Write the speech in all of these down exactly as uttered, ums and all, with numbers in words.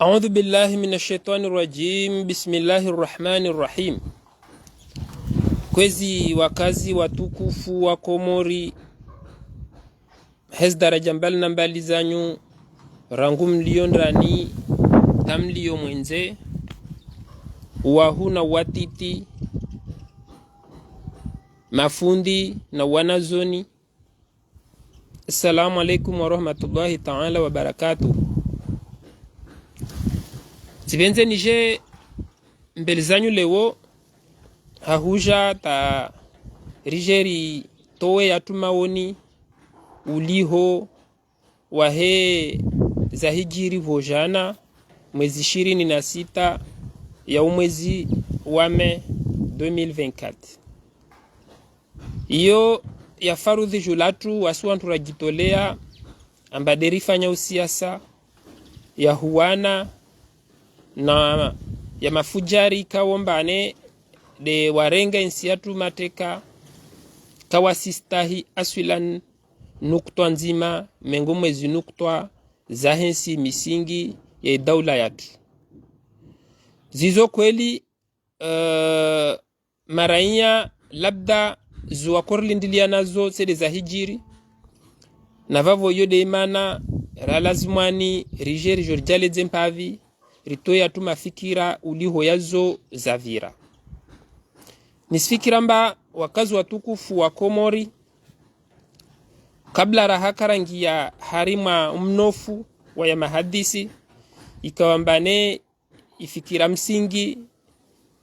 أعوذ بالله من الشيطان الرجيم. بسم الله الرحمن الرحيم. Kwezi wakazi watukufu wa Komori, hezi daraja mbali na mbali zanyu, rangu mlio ndani, ta mlio mwendze, wahuu na watiti, mafundi na wanazioni. Assalamu alaikum warahmatullahi taala wabarakatuh. Tsipvendze nije mbeli zanyu leo, hahudja ta ridje ritowe yatru maoni uliho wahe zahidjiri pvo djana, mwezi ishirini na sita ya umwezi wa mai deux mille vingt-quatre. Iyo ya faradhwi dju latru wasi wantru radjitolea, amba de rifanya usiasa, ya huwana na ya mafudjari ikao amba ne de warenga entsi yatru mateka, kawasistahi aswilan nuktwa ndzima mengo mwezi nuktwa zahe ntsi misingi ya idaula yatru. Zizo kweli, eh, maraiya labda zo wakorlindiliya nazo tsi de zahidjiri. Na vavo iyo de imana ralazimwani ridje ridjo ridjaledze mpapvi, ritowe yatru mafikira uliho yazo zapvira. Nisifikira amba wakazi watukufu wa Komori, kabla raha karangiya harimwa mnofu wa ya mahadisi, ikao amba ne ifikira msingi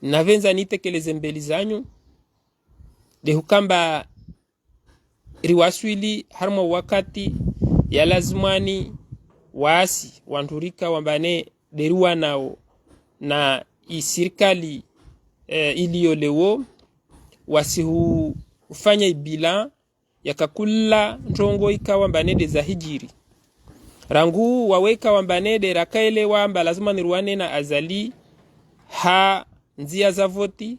napvendza nitekeleze mbeli zanyu, de hukamba riwaswili harimwa wakati yalazimwani wasi wantru rika amba ne de riwanao na isirikali, eh, iliyo leo, wasi hufanya ibilan yaka kula ntrongo ikao amba ne de zahidjiri. Rangu wawe ikao amba ne de rakaelewa amba lazima niriwane na Azali ha ndziya za voti,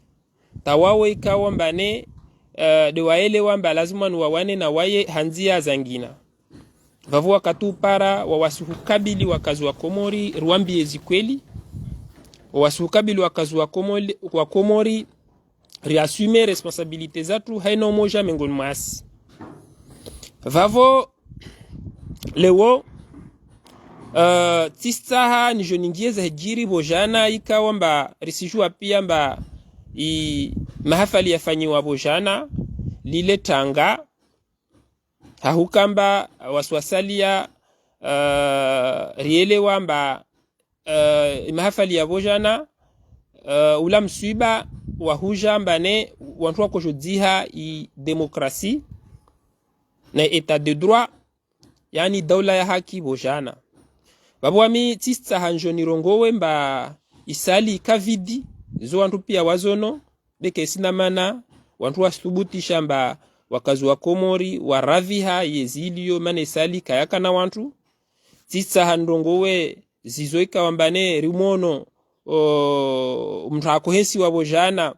ta wawe ikao amba ne, eh, de waelewa amba lazima niwawane na waye ha ndziya zangina. Vavo wakati upara wawasi hukabili wakazi wa Komori, riwambiye zi kweli, wawasi hukabili wakazi wa Komori, wa Komori, riassume responsabilité zatru haina umodja mengoni mwasi. Vavo leo, eh, tsistsaha nidjo ningiye zahidjiri pvo djana ikao amba risidjuwa piya amba i mahafali yafanyiwa pvo djana lile tanga, hahukamba wasi wasaliya, eh, rielewa amba, eh, imahafali ya pvo djana, eh, ula mswiba wahudja amba ne wantru wakodjo dziha idemokrasi na état de droit, yaani daula ya haki pvo djana. Vavo wami tsistsaha ndjo nirongowe amba isali ika vide, zo wantru piya wazono, be kaisina mana, wantru wasithubutisha amba wakazi wa Komori waradhwiha ye ziliyo, mana isali kayakana wantru. Tsistsaha nirongowe zizo ikao amba ne rimono, o, mntru hakohensiwa pvo djana,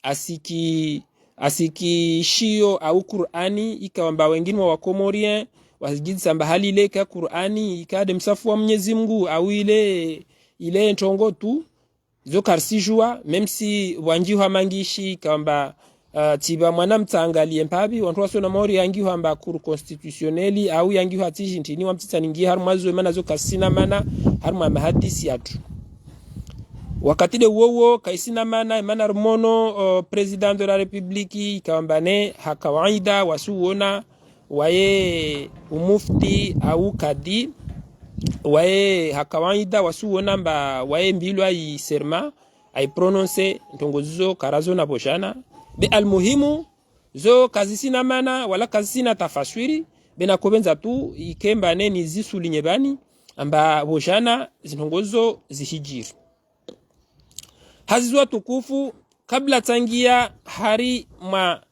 asiki, asikishiyo au Kur'ani, ikao amba wengine wa Wakomorien wasidjisa amba hali ile ka Kur'ani, ika de msafu wa Mwenyezi Mungu, au ile, ile ntrongo tu. Zo karisidjuwa, même si pvwandjihwa mangishi ikao amba, ah, tsi pvwa mwana mtsangaliye mpapvi, wantru wasona mauri yangihwa amba Cour constitutionnelle, au yangihwa tsi djintrini, wamtsitsa ningiye harimwa zo, mana zo karisina mana harimwa mahadisi yatru. Wakati de wowo kaisina mana, mana rimono, o, Président de la République ikao amba ne ha kawaida wasi uona waye umufti au kadi, waye ha kawaida wasi uona amba waye mbilwa i serment, aiprononce, ntrongo zizo karazona pvo djana. Be almuhimu, zo kazisina mana, wala kazisina tafaswiri, be nakopvendza tu ike amba ne nizisulinye pvani, amba pvo djana zintrongo zo zihidjiri. Hazizo watukufu, kabla tsangiya harimwa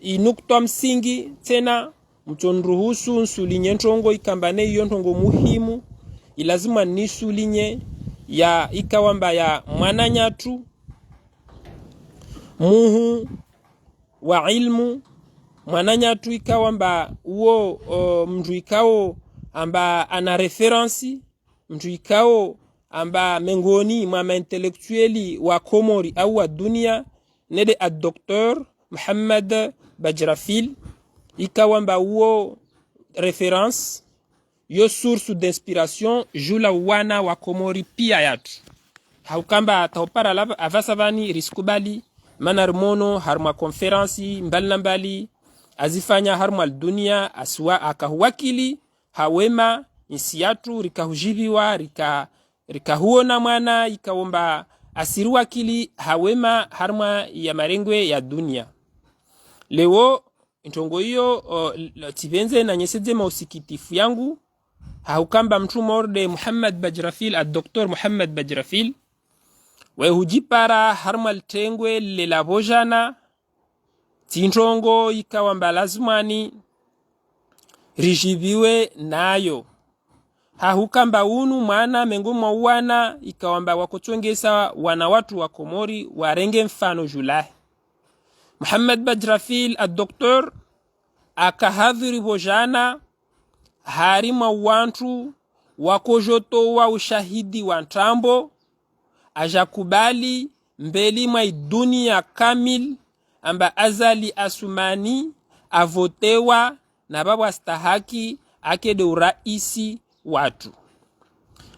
inuktwa msingi tsena, mtsoniruhusu nisulinye ntrongo ikao amba ne iyo ntrongo muhimu, ilazima nisulinye ya ikao amba ya mwananyatru, muhu wa ilmu, mwananyatru ikao amba uwo, o, mndru ikao amba ana référence, mndru ikao amba mengoni mwa ma intellectuel wa Komori au wa dunia, nde a Docteur Mohamed Badjrafil, ikao amba uwo référence, yo source d'inspiration, juu la wana wa Komori pia yatru. Hauka amba hata upara la apvasa pvani risikubali, mana rimono harumwa conférence mbali na mbali azifanya harumwa dunia, aswa akahuwakili ha wema ntsi yatru, rikahujipviwa, rika, rikahuona mwana ikao amba asiriwakili ha wema harumwa ya marengwe ya dunia. Leo, ntrongo iyo, o, l-, tsipvendze nanyeseze mausikitifu yangu, hauka amba mtru mordwe Mohamed Badjrafil, a Docteur Mohamed Badjrafil, we hujipara harumwa litengwe lile la pvo jana, tsi ntrongo ikao amba lazimwani rijipviwe nayo. Hauka amba unu mwana mengoni mwa wana ikao amba wakotsongesa wana watru wa Komori warenge mfano juu lahe. Mohamed Badjrafil, a Docteur, akahadhwiri pvo jana harimwa wantru wakojotowa ushahidi wa ntrambo, ajakubali mbeli mwa idunia kamili amba Azali Assoumani avotewa na pvapvo astahaki ake nde uraisi watru.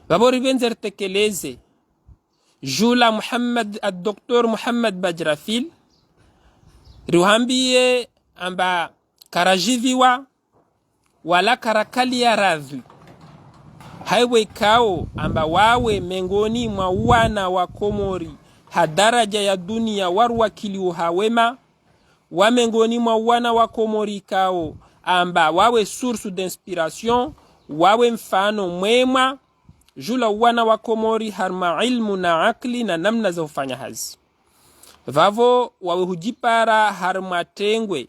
Pvapvo ripvendze ritekeleze juu la Mohamed, a Docteur Mohamed Badjrafil, riuhambiye amba karajipviwa, wala karakaliya radhi. Haiwe ikao amba wawe mengoni mwa wana wa Komori ha daraja ya dunia waruwakiliwo ha wema, wa mengoni mwa wana wa Komori ikao amba wawe source d'inspiration, wawe mfano mwema, juu la wana wa Komori harumwa ilmu na akili na namna za ufanya hazi. Pvapvo wawe hujipara harumwa tengwe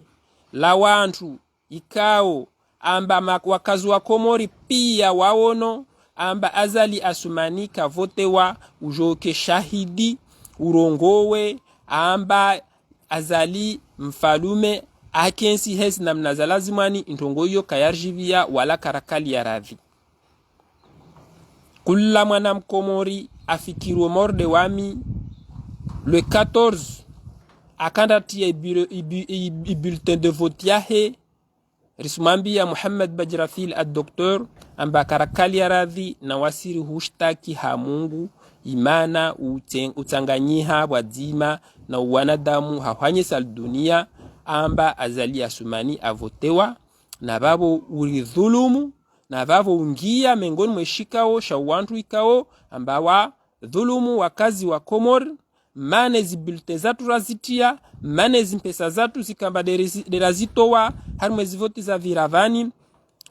la wantru ikao amba ma-, wakazi wa Komori pia waono amba Azali Assoumani kavotewa, ujoke shahidi, urongowe amba Azali mfalume, akentsi hezi namna za lazimwani, ntrongo iyo kayarjipviya wala karakaliya radhi. Kula mwana Mkomori afikiriwo mordwe wami, le quatorze, akandatiya ibu-, ibu-, ibu-, ibulletin de vote yahe, risumwambiya Mohamed Badjrafil, a Docteur, amba karakaliya radhi na wasiri hushtaki ha Mungu, imana utse-, utsanganyiha pvwadzima na uwanadamu ha hwanyesa lidunia, amba Azali Assoumani avotewa, na pvapvo uridhulumu, na pvapvo ungiya mengoni mwa ishikao sha wantru ikao amba wadhulumu wakazi wa Komori, mana ezi bulletin zatru razitiya, mana ezi mpesa zatru zikamba nderizi-, nderazitowa harimwa ezi voti za pvira pvani,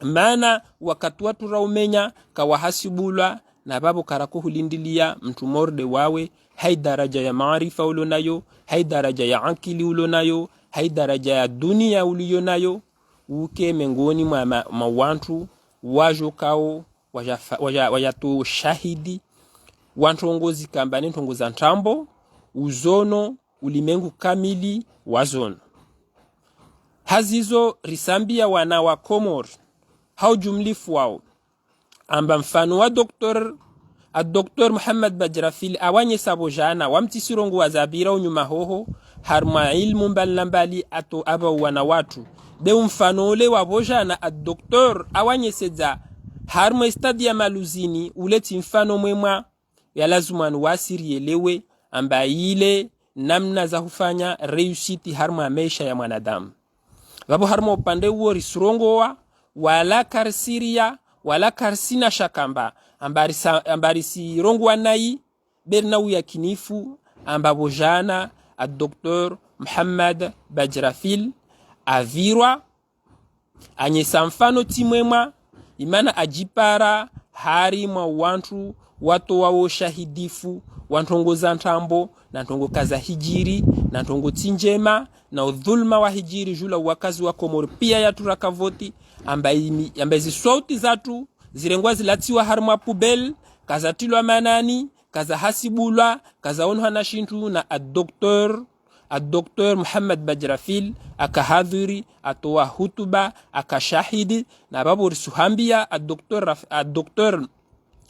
mana wakati watru raumenya kawahasibulwa, na pvapvo karakohulindiliya mtru mordwe wawe, ha idaraja ya maarifa ulo nayo, ha idaraja ya akili ulo nayo, ha idaraja ya dunia uliyo nayo, uke mengoni mwa, mwa, mwa wantru wajokao wajafa-, waja-, wajatowa ushahidi wa ntrongo zikamba ne ntrongo za ntrambo, uzono, ulimengu kamili wazono. Hazizo risambiya wana wa Komori ha ujumlifu wawo, amba mfano wa Docteur, a Docteur Mohamed Badjrafil awanyesa pvo jana, wamtsisirongowa zapvira unyuma hoho, harimwa ilmu mbali na mbali ato apva wana watru. Nde umfano ule wa pvo jana a Docteur awanyesedza harimwa stade ya Maluzini, ule tsi mfano mwema, ya lazimwani wasiri yelewe amba ile namna za hufanya réussite harimwa maesha ya mwanadamu. Pvapvo harimwa upande uwo risirongowa, wala karisiriya, wala karisina shaka amba, amba risa-, amba risirongowa nayi, be rina uyakinifu amba pvo jana a Docteur Mohamed Badjrafil apvirwa, anyesa mfano tsi mwema, imana ajipara harimwa wantru watowawo ushahidifu wa ntrongo za ntrambo, na ntrongo kazahijiri, na ntrongo tsi njema, na udhuluma wahijiri juu la wakazi wa Komori pia yatru rakavoti, amba imi-, amba ezi swauti zatru zirengwa zilatsiwa harimwa poubelle, kazatilwa manani, kazahasibulwa, kazaonwa na shintru na a Docteur, a Docteur Mohamed Badjrafil, akahadhwiri, atowa hutuba, akashahidi, na pvapvo risuhambiya a Docteur Raf-, a Docteur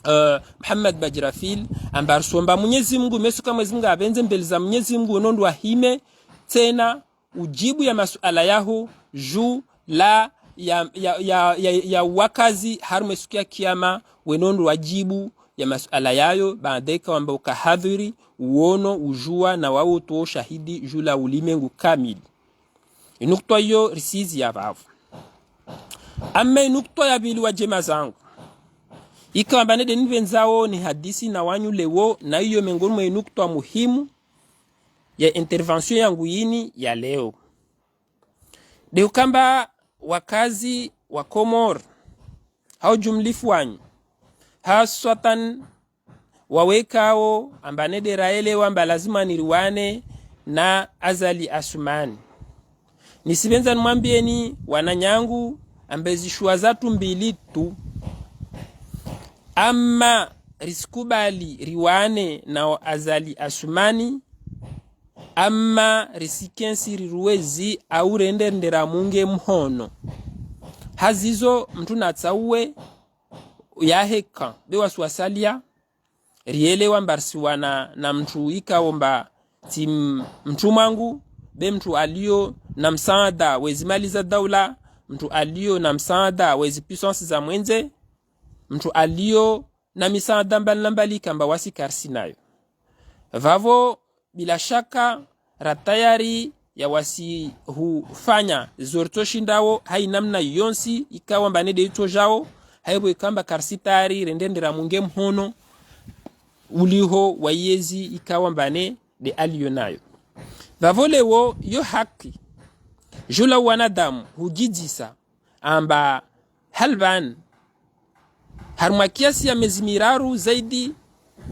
eh, Muhammad Bajrafil, amba risomba Mwenyezi Mungu, mesuka Mwenyezi Mungu apvendze mbeli za Mwenyezi Mungu, weno ndo wahime, tsena, ujibu ya masuala yaho, ju la ya, ya, ya, ya, ya wakazi, harumwa ye suku ya kiyama, weno ndo wajibu ya masuala yayo, baanda eka wamba ukahadhiri, uono, ujua, na wawo utowa ushahidi, ju la ulimengu kamili. Inuktwa iyo risizi ya pvapvo. Amma inuktwa ya pvili wadjema zangu. Ika wamba nde nipvendzao nihadisi na wanyu leo, na iyo mengoni mwa inuktwa muhimu ya intervention yangu yini ya leo. Nde ukamba wakazi wa Komori, ha ujumlifu wanyu, haswatan wawekao amba nde raelewa amba lazima niriwane na Azali Assoumani. Nisipvendza nimwambieni wananyangu amba ezishuwa zatru mbili tu. Amma risikubali riwane na Azali Assoumani, amma risikensi riruwezi au rende ndera munge mhono. Hazizo mtru natsauwe yahe ka, be wasi wasalia, rielewa amba risiwana na mtru ikao amba tsi m-, mtru mwangu, be mtru alio na msaada wezi mali za daula, mtru alio na msaada wezi puissance za mwendze, mtru alio na misaada mbali na mbali ikao amba wasi karisi nayo. Pvapvo bila shaka, ra tayari ya wasi hufanya zo ritsoshindao, ha inamna yontsi ikao amba nde itsojao, ha ipvo ikao amba karisi tayari rende ndera munge mhono, uliho wa yezi ikao amba nde alio nayo. Pvapvo leo yo haki, ju la wanadamu hudjidzisa, amba halban, harumwa kiasi ya mezi miraru zaidi,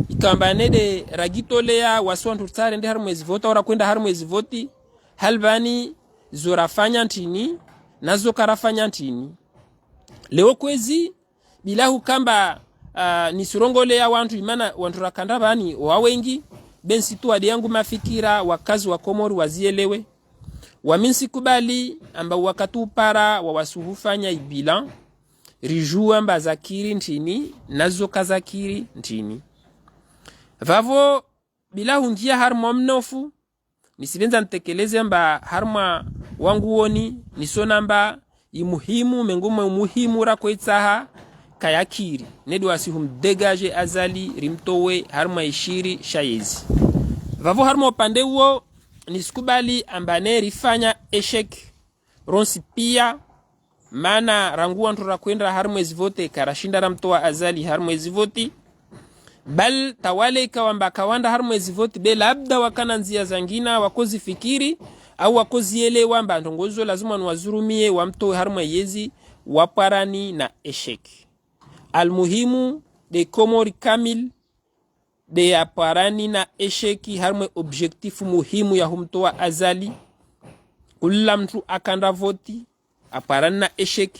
ikao amba nde ragitolea wasi wantru tsarende harumwa ezi voti, au rakwenda harumwa ezi voti, halbani zo rafanya ntrini, na zo karafanya ntrini. Leo kwezi, bila hukamba, ah, nisirongolea wantru imana wantru rakandra pvani wawengi, be ntsitowa nde yangu mafikira, wakazi wa Komori wazielewe. Wami ntsikubali amba wakati upara wa wasi hufanya ibilan, rijua amba zakiri ntrini, na zo kazakiri ntrini. Pvapvo, bila hungia harumwa mnofu, nisipvendza nitekeleze amba harumwa wangu woni, nisona amba imuhimu, mengoni mwa muhimu rakoitsaha, kayakiri. Nde wasi humdégagé Azali, rimtowe harumwa ishiri sha yezi. Pvapvo harumwa upande uwo, nisikubali amba nde rifanya échec rontsi pia, mana rangu wantru rakwenda harumwa ezi voti, karashinda ramtowa Azali harumwa ezi voti. Bal tawale ikao amba kawandra harumwa ezi voti, be labda wakana ndzia zangina wakozifikiri, au wakozielewa amba ndrongoo zo lazima niwazurumie wamtowe harumwa yezi, wapvarani na échec. Almuhimu, nde Komori kamili, nde yapvarani na échec harumwa objectif muhimu ya humtowa Azali. Kula mtru akandra voti, apvarani na échec,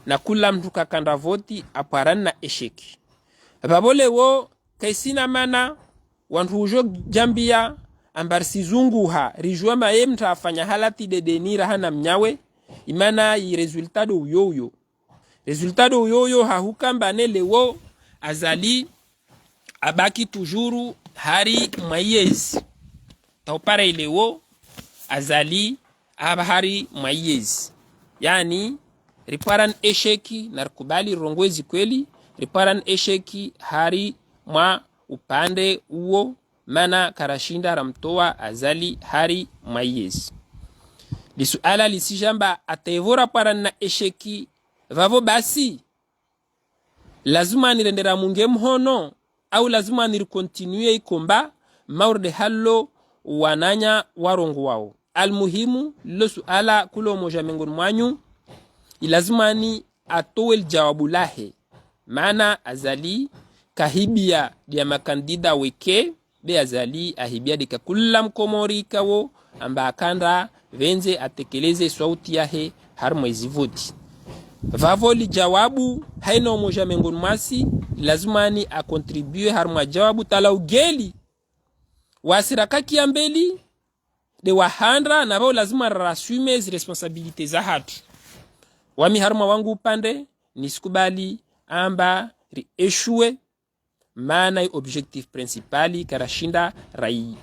na kula mtru kakandra voti, apvarani na échec. Pvapvo leo, kaisina mana, wantru ujo djambia, amba risizunguha, rijua amba ye mtru afanya halati dedeni raha na mnyawe, imana i résultat ndo uyo uyo. Résultat ndo uyo uyo ha hukamba nde leo, Azali, abaki toujours hari mwa yezi. Tau pareil leo, Azali, aba hari mwa yezi. Yaani, ripvarani échec, na rikubali rirongoe ezi kweli, ripvarani échec hari mwa upande uwo, mana karashinda ramtowa Azali hari mwa yezi. Lisuala lisija amba hata ipvo rapvarani na échec, pvapvo basi, lazima nirende ramunge mhono, au lazima niricontinuer i combat, mauri nde halo wananya warongoao. Almuhimu, lo suala kula umoja mengoni mwanyu, ilazima ni atowe lijawabu lahe. Mana Azali kahibia ndia makandida weke, be Azali ahibia ndeka kula mkomori ikao amba akandra pvendze atekeleze swauti yahe harumwa ezi voti. Pvapvo lijawabu, haina umoja mengoni mwasi, lazima ni acontribuer harumwa jawabu tala ugeli. Wasi raka kia mbeli, nde wahandra, na pvao lazima rassumer ezi responsabilités zahatru. Wami harumwa wangu upande, nisikubali amba ri échouer, Mana i objectif principal karashinda rai,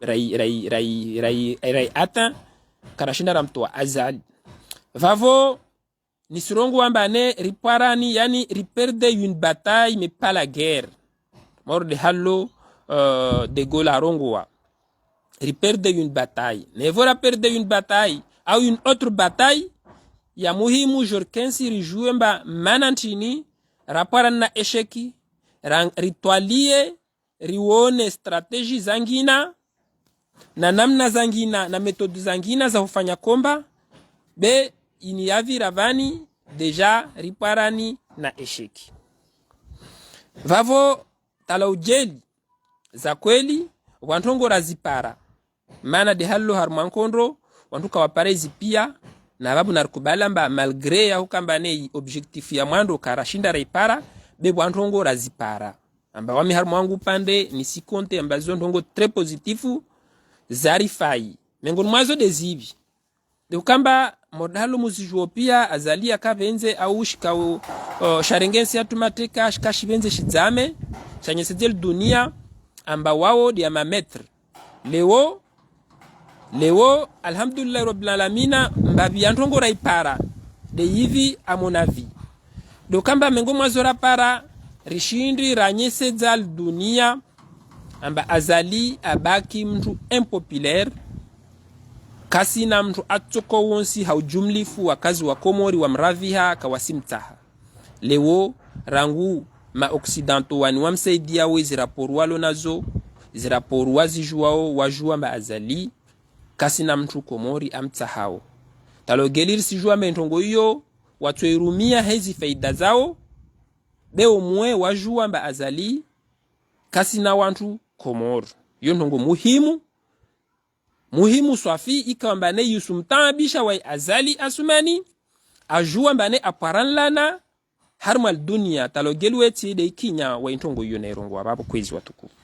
rai, rai, rai, rai, rai atteint, karashinda ramtowa Azali. Vavo, nisirongowa amba ne ripvarani, yani riperde une bataille, mais pas la guerre. Moro de halo, euh, De Gaulle arongowa. Riperde une bataille. Ne vo raperde une bataille, au une autre bataille, ya muhimu jorkensi rijue amba mana ntrini, rapvarani na échec, ra-, ritwalie, riwone stratégie zangina, na namna zangina, na méthode zangina za hufanya combat, be ini yapvira vani, déjà ripvarani na échec. Vavo tala ujeli, za kweli, wantru ngo razipara. Mana de halo harumwa nkondro, wantru kawapara izi pia, na vavo narikubali amba malgré ya hukamba ne i objectif ya mwando karashinda raipara, be wantru ngo razipara. Amba wami harumwa wangu upande nisikonte amba zo ndrongo très positif zarifai. Mengoni mwazo de zipvi. De ukamba moro de halo muzijuo pia Azali yakapvendze au shikao, o, sharenge ntsi yatru mateka, shika shipvendze shidzame, shanyesedze li dunia, amba wao de ya ma maître. Leo, leo, alhamdulillahi rabbil alamina, mbapvi ya ndrongo raipara, de yipvi à mon avis. De ukamba mengoni mwazo rapara, rishindi ranyesedza li dunia, amba Azali abaki mntru impopulaire, kasina mntru atsoko wontsi ha ujumlifu wakazi wa Komori wamraviha kawasimtsaha. Leo, rangu ma occidentaux wani wamsaidiao, izi rapport walo nazo, izi rapport wazijuao, wajua amba Azali, kasina mntru Komori amtsahao. Talo geli risijua amba i ndrongo iyo, watsoirumia hezi faida zao, be omwe wajua amba Azali, kasina wantru Komori. Iyo ndrongo muhimu, muhimu swafi, ikao amba ne yusu mtaabisha wa Azali Assoumani, ajua amba ne apvaranlana, harumwa li dunia, talo geli wetsi de ikinya wa i ndrongo iyo nairongowa vavo kwezi watukufu.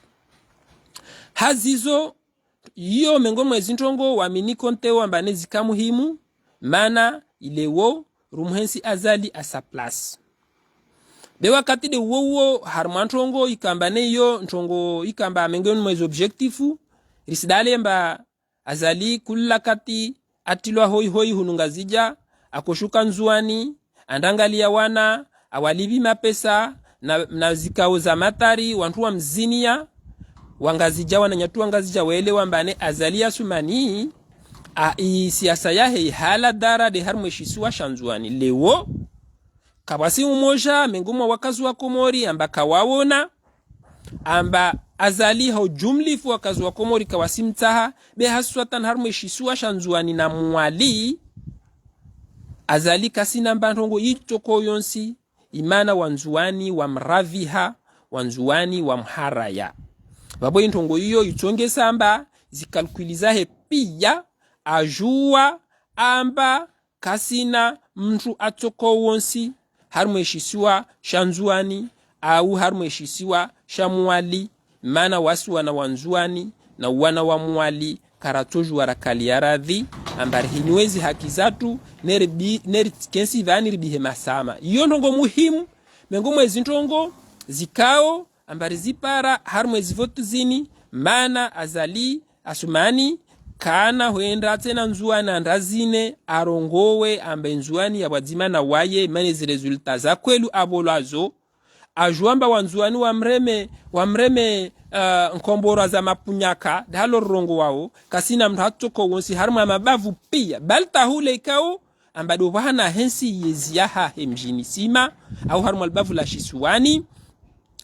Hazizo, iyo mengoni mwazi ndrongo wami nikonteo amba ne zika muhimu, mana ileo, rumuhensi Azali à sa place. Be wakati de uwo uwo, harumwa ndrongo ikamba ne iyo, ndrongo ikamba mengoni mwazi objectif, risidale amba Azali kula wakati atilwa hoi hoi hunu Ngazidja, akoshuka Ndzuani, andangalia wana, awalipvi mapesa, na, na zikao za matari, wantru wamzinia, Wangazidja, wananyatru Wangazidja waelewa amba ne Azali Assoumani, a, i siasa yahe ihala dara de harumwa ishisiwa sha Ndzuani. Leo, kapvatsi umoja, mengoni mwa wakazi wa Komori, amba kawaona, amba Azali ha ujumlifu wakazi wa Komori kawasimtsaha, be haswatan harumwa ishisiwa sha Ndzuani na Mwali, Azali kasina amba ndrongo itsoko yontsi, imana Wandzuani wamraviha, Wandzuani wamharaya. Vavo i ndrongo iyo itsongesa amba, zikalkuli zahe pia, ajua amba, kasina mntru atsoko wontsi, harumwa ishisiwa sha Ndzuani, au harumwa ishisiwa sha Mwali, mana wasi wana wa Ndzuani, na wana wa Mwali, karatsojua rakalia radhi, amba rihiniwe zi haki zatru, neribi-, neritsikensi vani ribihe masama. Iyo ndrongo muhimu, mengoni mwazi ndrongo, zikao, amba rizipara harumwa ezi voti zini, mana Azali Assoumani, kana hwenda tsena Ndzuani andra zine, arongowe amba i Ndzuani ya pvwadzima na waye, mana ezi résultat za kweli avolwazo, ajua amba Wandzuani wamreme, wamreme, ah, nkomborwa za mapunyaka, de halo rirongowao, kasina mntru atsoko wontsi harumwa mabavu pia, bali tahule ikao, amba do pvahana hentsi yezi yahahe mdjini Sima, au harumwa libavu la shisiwani,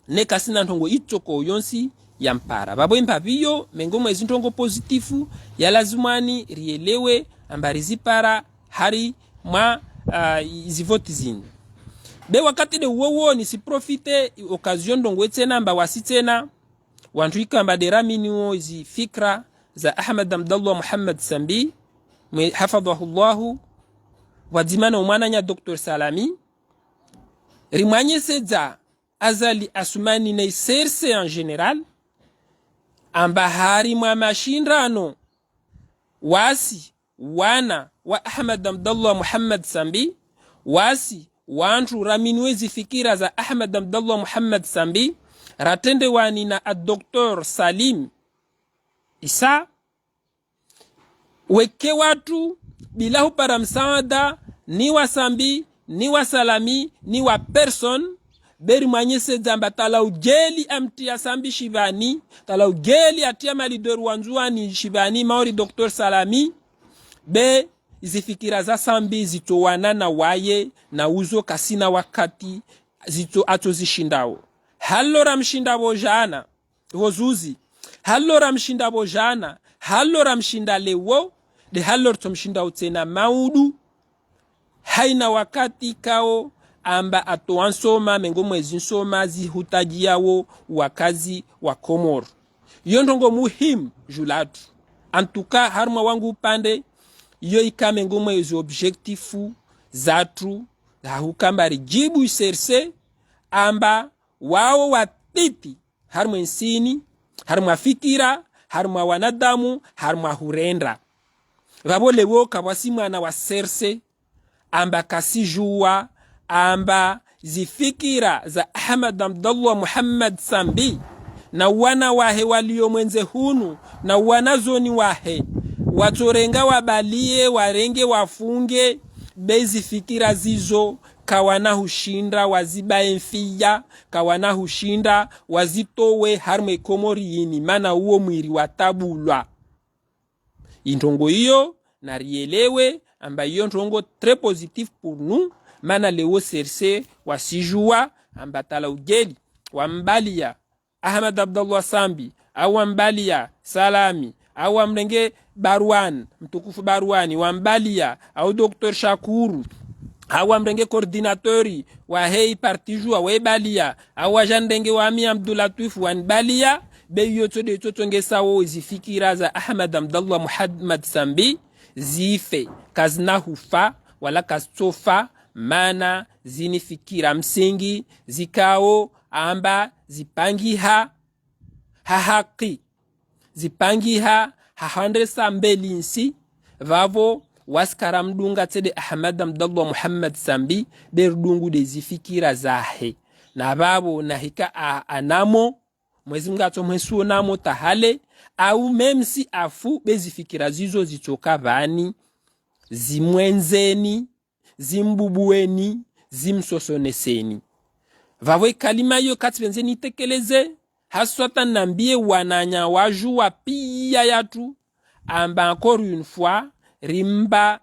ne kasina ndrongo itsoko yontsi yampara. Vavo i mbapvi iyo, mengoni mwazi ndrongo positif, ya lazimwani rielewe, amba rizipara harimwa, ah, zi voti zini. Be wakati de uwo uwo nisiprofite occasion ndrongoo tsena amba wasi tsena, wantru ikao amba de raminiwo zi fikra za Ahmed Abdallah Mohamed Sambi, mwe-, hafadhwahu Llahu, pvwadzima no mwananya Docteur Salami, rimwanyesedza Azali Assoumani ne I C R C en général, amba harimwa mashindrano, wasi wana wa Ahmed Abdallah Mohamed Sambi, wasi wantru raminiwe zi fikira za Ahmed Abdallah Mohamed Sambi, ratrendewa ni na a Docteur Salim Issa, weke watru bila hupara msaada ni wa Sambi, ni wa Salami, ni wa personne, be rimwanyesedza amba tala ujeli amtriya Sambi shipvani, tala ujeli atriya maleader wa Ndzuwani shipvani, mauri Docteur Salami, be zifikira za Sambi zitsowana na waye, na uzo kasina wakati zitso, atsozishindao. Halo ramshinda pvo jana, pvo zuzi. Halo ramshinda pvo jana, halo ramshinda leo, de halo ritsomshinda utsena maudu. Haina wakati kao amba atowa nsoma, mengo mwa ezi nsoma zihutajiao wakazi wa Komori. Iyo ndrongo muhimu dju latru. En tout cas, harumwa wangu upande, iyo ika mengo mwa ezi objectif zatru, ha hukamba ridjibu i CRC, amba wao watiti, harumwa entsini, harumwa fikira, harumwa wanadamu, harumwa hurenda. Pvapvo leo kapvatsi mwana wa CRC amba kasidjuwa amba zifikira za Ahmad Abdallah Muhammad Sambi na wana wahe walio mwendze hunu na wanazioni wahe watsorenga wabaliye, warenge wafunge, be zifikira zizo kawana hushinda wazibaye mfiya, kawana hushinda wazitowe harumwa e Komori yini, mana uwo mwiri watabulwa. Introngo iyo, narielewe, amba iyo ntrongo très positif pour nous, mana leo CRC wasidjuwa amba tala ujeli wambaliya Ahmad Abdallah Sambi, au wambaliya Salami, au wamrenge Barwani, mtukufu Barwani, wambaliya, au Docteur Shakuru, au wamrenge coordinateur wahe i parti Juwa, webaliya, au waja ndenge wami Abdullatwif wanibaliya, be iyo tso de tso tsongesao zifikira za Ahmad Abdallah Muhammad Sambi zife, kazina hufa, wala kazitsofa, mana zini fikira msingi, zikao amba zipangiha ha haki, zipangiha ha hwandresa mbeli ntsi. Pvapvo wasi karamdunga tsi de Ahmad Abdallah Muhammad Sambi, de ridungu de zifikira zahe. Na pvapvo nahika a, anamo, Mwezi Mungu atsomhwesuo namo tahale, au même si afu, be zifikira zizo zitsoka pvani, zimwendzeni, zimbubuweni, zimsosoneseni. Pvapvo ikalima iyo katsipvendze nitekeleze, haswatan nambiye wananya wa Juwa piya yatru, amba encore une fois, rimba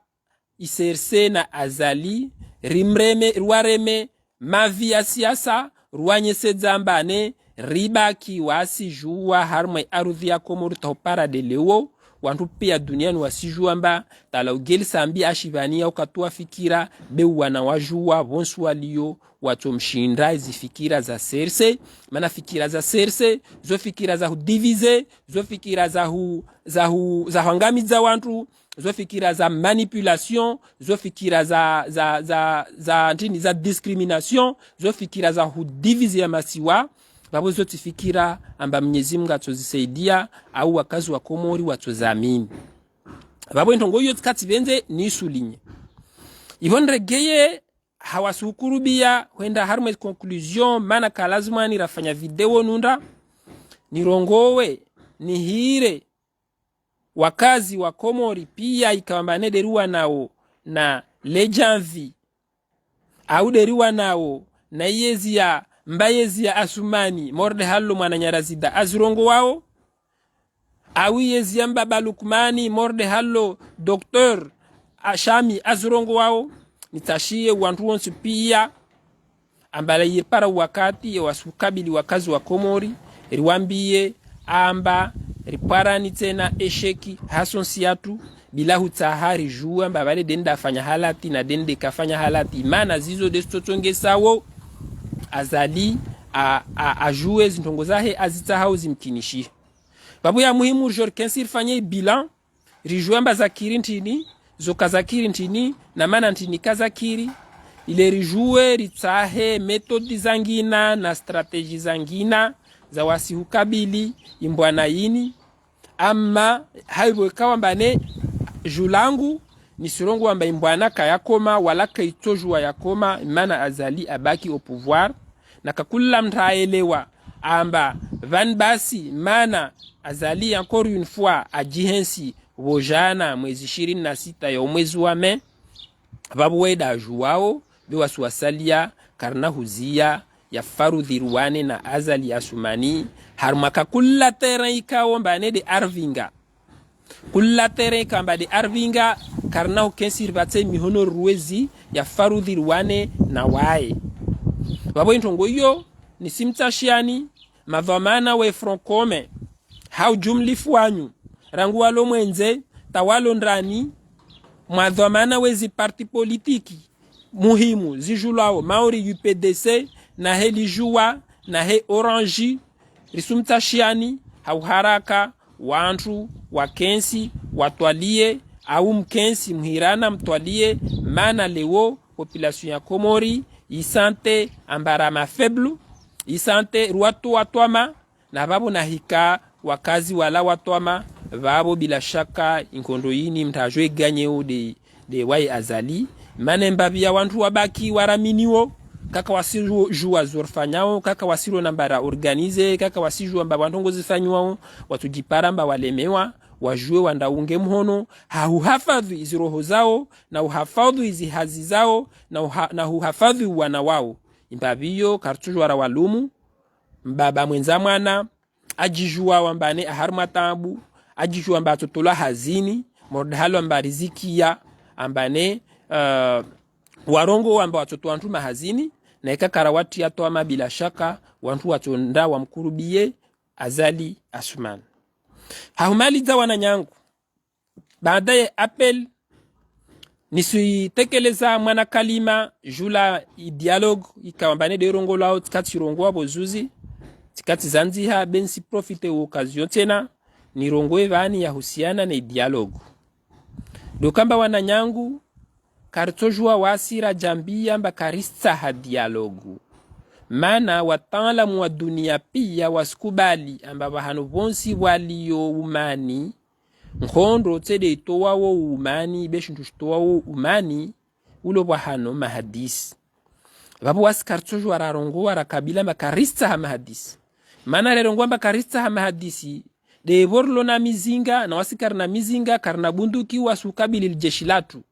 i CRC na Azali, rimreme, riwareme mavi ya siasa, riwanyesedza amba ne ribaki wasi Juwa harumwa i arudhi ya Komori ta hupara de leo, wantru piya duniani wasidjuwa amba tala ujeli Sambi ashipvani ya ukatuwa fikira, be wana wa Juwa pvontsi walio watsomshinda zifikira za CRC, mana fikira za CRC, zo fikira za hudivize, zo fikira za hu, za hu, za hwangamidza wantru, zo fikira za manipulation, zo fikira za, za, za, za, ntrini, za discrimination, zo fikira za hudivize ya masiwa, pvapvo zo tsi fikira amba Mnyezi Mungu atsozisaidia, au wakazi wa Komori watsozamini. Pvapvo introngo iyo tsi katsipvendze nisulinye. Ipvo nregeye, hawasi hukurubiya hwenda harumwa conclusion, mana ka lazima nirafanya video nunda, nirongowe, nihire wakazi wa Komori piya ikao amba ne de riwanao na Ledjanvi, au de riwanao na Yezia, mba Yezia Asumani, morde hallo mwananya Razida azirongowao, au Yezia mbaba Lukmani, morde hallo Docteur Ashami azirongowao, nitsashiye wantru wontsi piya, amba la yiripara wakati ya wasi hukabili wakazi wa Komori, riwambiye amba ripvarani tsena esheki hasontsi yatru, bila hutsaha ridjuwe amba pvale de nda fanya halati na de nde kafanya halati, mana zizo de zitsotsongesao Azali a, a, adjuwe zintrongo zahe azitsahao zimkinishihe. Pvapvo ya muhimu ridjo rikentsi rifanye bilan, ridjuwe amba zakiri ntrini, zo kazakiri ntrini, na mana ntrini kazakiri, ile ridjuwe ritsahe méthode zangina na stratégie zangina za wasi hukabili imbwana yini. Amma haipvo ikao amba ne dju langu, nisirongowe amba imbwana kayakoma, wala kaitsodjuwa yakoma, mana Azali abaki au pouvoir, na ka kula mntru aelewa amba pvani basi, mana Azali encore une fois adjihensi pvo djana mwezi ishirini na sita ya omwezi wa mai, pvapvo wenda adjuwao, be wasi wasalia, karina huziya, ya Faroudhi Rouane na Azali Assoumani, harumwa ka kula terrain ikao mbane nde aripvinga. Kula terrain ikao mba nde aripvinga, karina hukentsi ripvatse mihono ruwezi ya Faroudhi Rouane na waye. Pvapvo introngo iyo, nisimtashiani, madhwamana we Front Commun, ha ujumlifu wanyu, rangu walo mwendze, ta walo ndani, mwa dhwamana wezi parti politiki muhimu zidjulwao, mauri U P D C, na he Lijouwa, na he Orange, risumtashiani, ha uharaka, wantru, wakentsi, watwalie, au mkentsi, muhirana, mtwalie, mana leo, population ya Komori, isante, amba ra ma faible, isante, ruwatu watwama, na pvapvo nahika wakazi wala watwama, pvapvo bila shaka inkondo yini mtadjo iganye nde, nde waye Azali. Mana mbapvi ya wantru wabaki waraminiwo, kaka wasidjuwa zorifanyao, kaka wasidjuwa namba ra organiser, kaka wasidjuwa mba wantru ngozifanyiwao, watsudjipara mba walemewa, wadjuwe wandra unge muhono, ha uhafadhwi iziroho zao, na uhafadhwi izihazi zao, na uha-, na uhafadhwi wana wao. Imbapvi iyo, karitsudjuwa rawalumu, mbaba mwendza mwana, adjidjuwa wambane aharumwa taabu, adjidjuwa mba atsotolwa hazini, mordahalo amba riziki ya, ambane, eh, warongowa mba watsotowa wantru mahazini, na ika kara wati yatwama bila shaka, wantru watsonda wamkurubiye, Azali Assoumani. Ha humalidza wananyangu, baada ye appel, nisitekeleza mwana kalima, djula i dialogue, ikao mbane nde irongolwao, tsikatsi rongowa pvo zuzi, tsikatsi zandziha, be nisi profiter wo occasion tsena, nirongowe pvani yahusiana ne dialogue. Ndo kamba wananyangu, karitsodjuwa wasi radjambia mba karitsaha dialogue. Mana wataalamu wa dunia pia wasikubali amba pvahanu pvontsi pvwaliyo umani, nkondo tsi nde itowawo umani, be shintru shitowawo umani, ulo pvahanu mahadisi. Pvapvo wasi karitsodjuwa rarongowa rakabila mba karitsaha mahadisi. Mana rerongowa mba karitsaha mahadisi, nde pvo rilo na mizinga, na wasi karina mizinga, karina bunduki, wasi ukabili lijeshi latru.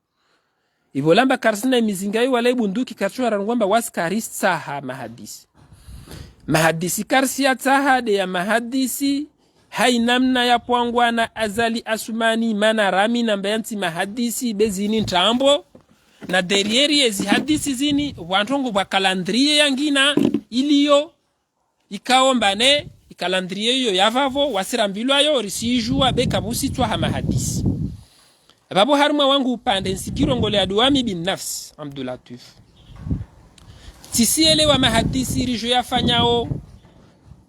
Ipvo lamba karisina imizinga iyo wala ibunduki, karitsodjuwa rarongowa mba wasi karitsaha mahadisi. Mahadisi karisi yatsaha nde ya mahadisi, ha inamna yapvangwa na Azali Assoumani, mana ramini amba yantsi mahadisi, be zini ntrambo, na derrière yezi hadisi zini, wantru ngo pvwa calendrier yangina iliyo, ikao mbane, i calendrier iyo ya pvapvo, wasi rambilwayo, risidjuwa, be kapvusitswa ha mahadisi. Pvapvo harumwa wangu upande nsikirongole adwami binafsi, Abdou Latif. Tsisielewa mahadisi ridjo yafanyao,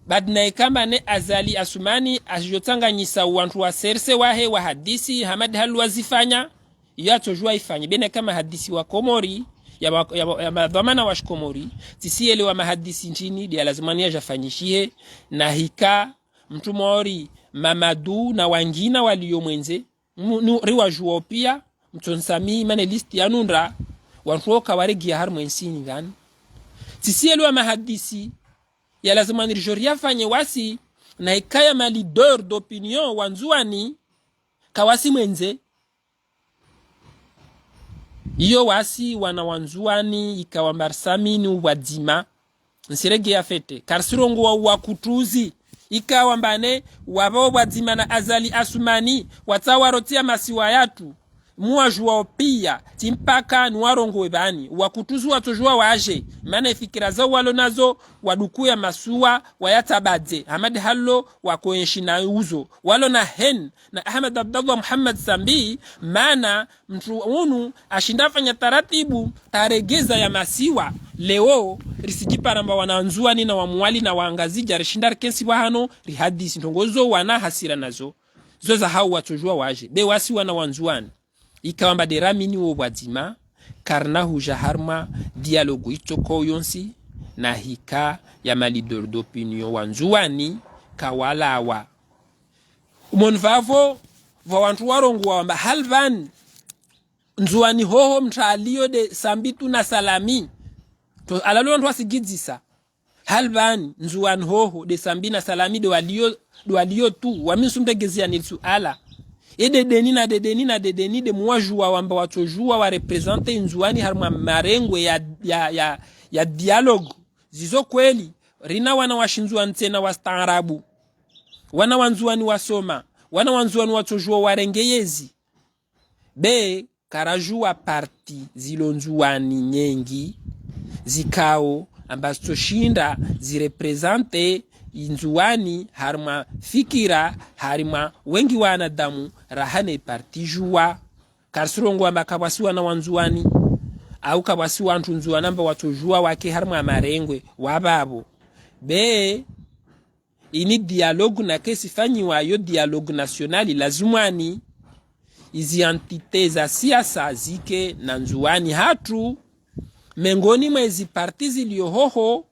baada na ikamba ne Azali Assoumani, adjo tsanganyisa wantru wa serse wahe wa hadisi, hamadi halu wazifanya, iyo atsodjuwa ifanye. Be na ika mahadisi wa Komori, ya wa-, ya wa-, ya madhwamana wa shiKomori, tsisielewa mahadisi ntrini, nde ya lazima ni yadjafanyishihe, na hika, mtru mauri, Mamadou, na wangina waliyo mwendze, mu-, nu-, riwadjuwao pia, mtsonsamihi, mana liste yanu nda, wantru woka waregeya harumwa entsini pvani. Tsisielewa mahadisi, ya lazima ni ridjo riyafanye wasi, na ikaya ma leader d'opinion wa Ndzuwani, kawasi mwendze, iyo wasi wana wa Ndzuwani, ikao mba risamini upvwadzima. Nsiregeya fete. Karisirongowa uwakutuzi. Ikao mbane, wapvao pvwadzima na Azali Assoumani, watsaha warotsiya masiwa yatru. Muwadjuwao pia, tsi mpaka niwarongowe pvani. Uwakutuzi watsodjuwa wadje. Mana ifikira zao walo nazo, wadukuya masiwa, wayatsabadze. Hamadi halo, wakoenshi na uzo. Walo na haine, na Ahmed Abdallah Mohamed Sambi, mana mtru unu ashinda afanya taratibu, taregeza ya masiwa, leo, risidjipara mba wana Ndzuwani na wa Mwali na wa Ngazidja, rishinda rikentsi pvahanu, rihadisi, ntrongo zo wana hasira nazo, zo zahao watsodjuwa wadje, be wasi wana wa Ndzuwani. Ikao mba nde ramini wo pvwadzima, karina hudja harumwa dialogue itsoko yontsi, na hika ya ma leader d'opinion wa Ndzuwani, kawalawa. Umoni pvapvo, pvwa wantru warongowa wamba hali pvani, Ndzuwani hoho mtru aliyo nde Sambi tu na Salami. To alalo wantru wasigidzisa. Hali pvani, Ndzuwani hoho, nde Sambi na Salami nde waliyo, nde waliyo tu, wami ntsumregezeyani le suala. E nde deni na nde deni na nde deni nde muwajuwa wamba watsojuwa wa représenter Ndzuwani harumwa marengwe ya, ya, ya, ya dialogue. Zizo kweli, rina wana wa shindzuwani tsena wastaarabu. Wana wa Ndzuwani wasoma, wana wa Ndzuwani watsojuwa warenge yezi. Be, karajuwa parti zilo Ndzuwani nyengi, zikao amba zitsoshinda zireprésenter Ndzuwani harumwa fikira, harumwa wengi wa wanadamu, raha ne parti juwa. Karisirongowa amba kapvatsi wana wa Ndzuwani, au kapvatsi wantru Ndzuwani amba watsojuwa wake harumwa marengwe, wapvapvo. Be, ini dialogue neka isifanyiwa yo dialogue national, lazimwani izi entités za siasa zike na Ndzuwani hatru, mengoni mwa ezi parti ziliyo hoho,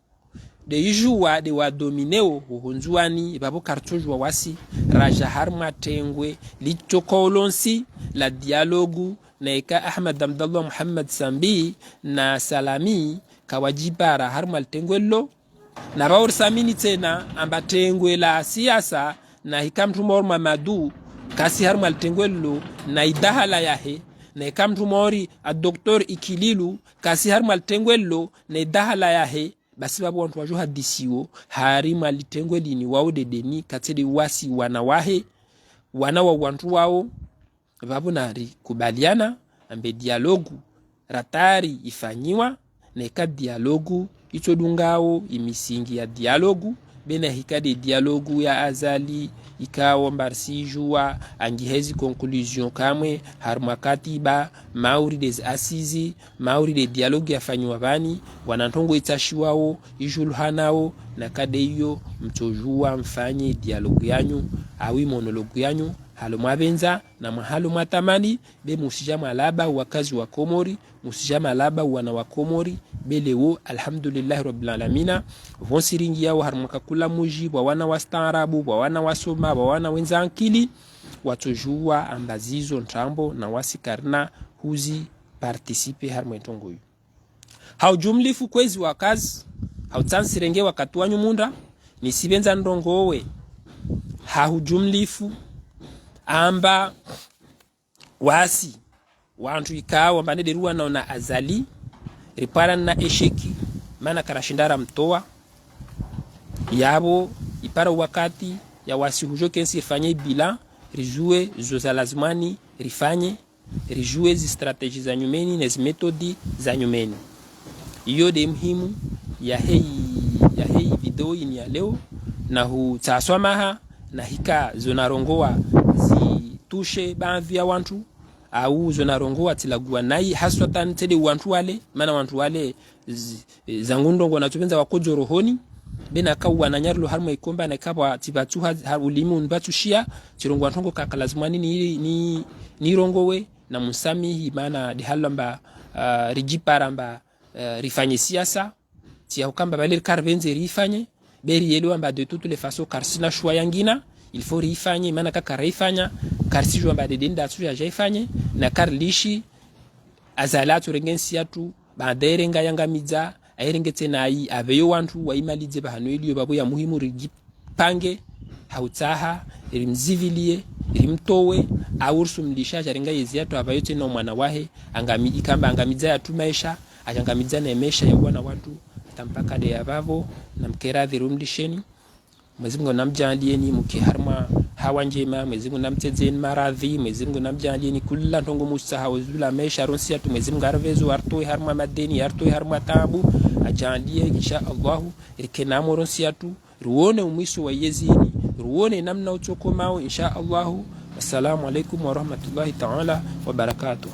nde ijuwa nde wadomineo hoho Ndzuwani, pvapvo karitsojuwa wasi, raja harumwa tengwe litsokolontsi la dialogue, na ika Ahmed Abdallah Mohamed Sambi na Salami kawadjipara harumwa litengwe lilo. Na pvao risamini tsena amba tengwe la siasa, na hika mntru mori Mamadu, kasi harumwa litengwe lilo, na idahala yahe, na hika mntru mori a Docteur Ikililu, kasi harumwa litengwe lilo, na idahala yahe, basi pvapvo wantru wajo hadisiwo harumwa litengwe lini, wao nde deni, katsi nde wasi wana wahe, wana wa wantru wao. Pvapvo narikubaliana ambe dialogue ratari ifanyiwa, na ika dialogue itsodungao imisingi ya dialogue, be na hika nde dialogue ya Azali, ikao amba risijuwa angihe zi conclusion kamwe, harumwa katiba, mauri nde zi assises, mauri nde dialogue yafanyiwa pvani, wana ntrongo itsashiwao, ijuluhanao, na ika nde iyo mtsojuwa mfanye dialogue yanyu, au monologue yanyu, halo mwapvendza, na mwa halo mwatamani, be musija mwalaba wakazi wa Komori, musija mwalaba wana wa Komori, be leo, alhamdulillahi rabbil alamina, pvontsi ringiyao harumwa kakula muji, pvwa wana wastaarabu, pvwa wana wasoma, pvwa wana wendza ankili, watsojuwa amba zizo ntrambo na wasi karina huzi participer harumwa entrongo iyo. Ha ujumlifu kwezi wakazi, ha utsansi renge wakati wanyu munda, nisipvendza nirongowe ha ujumlifu amba wasi, wantru ikao amba nde riwana na Azali, ripara na échec, mana karashinda ramtowa. Yapvo ipara wakati ya wasi hujo kentsi rifanye bilan, rijuwe zo za lazimwani rifanye, rijuwe zi stratégie za nyumeni ne zi méthode za nyumeni. Iyo nde muhimu ya heyi, ya heyi video ini ya leo, na hutsaha swamaha na hika zo narongowa zitushe baadhwi ya wantru, au zo narongowa tsilaguwa nayi, haswatan tsi nde wantru wale, mana wantru wale zi-, zangu ndrongo natsopvendza wakodjo rohoni, be na ika wananyarilo harumwa ikomba na ika pvwa tsipvatsu ha, ha ulimi unipvatsu shiya, tsirongowa ntrongo kaka lazimwani ni, ni, nirongowe, na munisamihi, mana nde halo amba, ah, ridjipara amba, ah, rifanye siasa, tsi ya hukamba pvale karipvendze rifanye, be riyelewa amba de toutes les façons karisina shuwa yangina, il faut rifanye, mana kaka rifanya, karisijuwa amba nde deni ndatsu ya ja ifanye, na karilishi, Azali atsorenge ntsi yatru, baada irenga yangamidza, airenge tsena ayi, apveyo wantru, waimalidze pvahanu iliyo pvapvo ya muhimu ridjipange, ha utsaha, rimziviliye, rimtowe, au risumlisha, ajarenga yezi yatru, apvayo tsena omwana wahe, angami-, ikamba angamidza yatru maesha, ajangamidza ne maesha ya wana watru, hata mpaka nde ya pvapvo, na mkeradhi rumlisheni. Mwezi Mungu namdjaliyeni muke harumwa hawa ndjema, Mwezi Mungu namtsedzeni maradhi, Mwezi Mungu namdjaliyeni kula ntrongo mutsaha ozula maesha rontsi yatru, Mwezi Mungu aripvezo, aritowe harumwa madeni, aritowe harumwa taabu, adjaliye, insha Allahu, rike namo rontsi yatru, riwone umwiso wa yezi ini, riwone namna utsokomao, insha Allahu. Assalamu alaikum wa rahmatullahi ta'ala wa barakatuh.